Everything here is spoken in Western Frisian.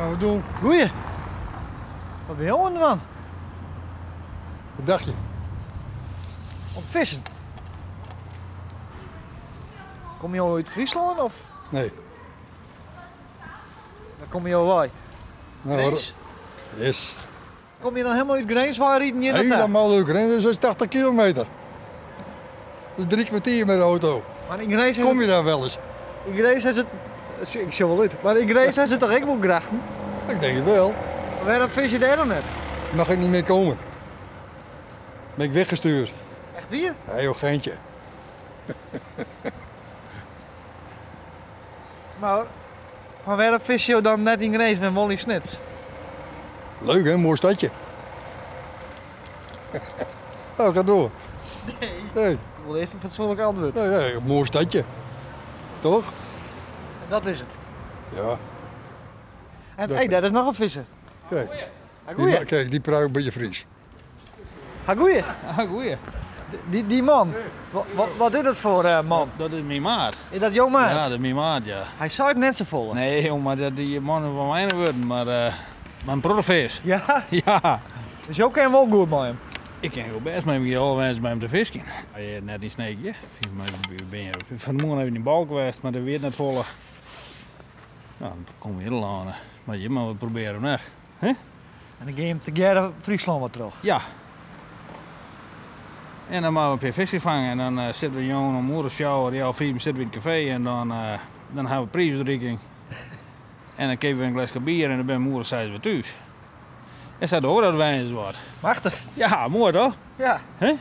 Gaan we doen. Goeie. Wat binne jo oan it dwaan? Wat dacht je? Oan it fissen. Komme jo út Fryslân of? Nee. Wêr komme jo wei? Nou, Grins? Yes. Komme je dan helemaal út Grins wei riden hjir nei Helemaal uit Grins, dat is 80 kilometer. Dat is 3 kwartier met de auto. Maar yn Grins Kom je daar wel eens? Yn Grins is it. Ik sjoch wol út. Mar yn Grins is it toch ek wol grachten? Ik denk het wel. Wêrom fiskje je dêr dan net? Mag ik niet meer komen. Ben ik weggestuurd. Echt wier? Ja joh, geintje. Mar wêrom fiskje jo dan net yn Grins, mar wol yn Snits? Leuk hè, mooi stadje. Oh, ga door. Nee. Hey. Ik wol earst in fatsoenlik antwurd. Nee, nee, mooi stadje. Toch? En dat is it. Ja. En hey, dêr is noch in visser. Kijk. Goeie. Die, kijk, die praat een beetje Fries. Ha goeie. Ha goeie. Dy man, wat is dat foar man? Dat is myn maat. Is dat jo maat? Ja, dat is myn maat, ja. Hy seit net safolle. Nee, jong, mar dat dy man fan weinich wurden, mar in protte fisk. Ja? Ja. Dus jo kinne wol goed mei him? Ik kin wol bêst mei him, ik gean wol mei him te fiskjen. Hy net yn Sneek, ja. Bin fan 'e moarn even yn Balk west, mar dêr wie it net folle. No, dan komme we hjir lâns. Mar hjir moatte we probearje net. Hè? En dan gean je tegearre Fryslân wat troch? Ja. En dan moatte we in pear fiskjes fange en dan sitte we jûn om oere 4, 4:30 sitte we yn it kafee en dan ha we priisútriking. En dan keapje we in gleske bier en dan binne we om oere 6 wer thús. En sa dogge we dat wer ris wat. Machtich. Ja, moai toch? Ja. Hè?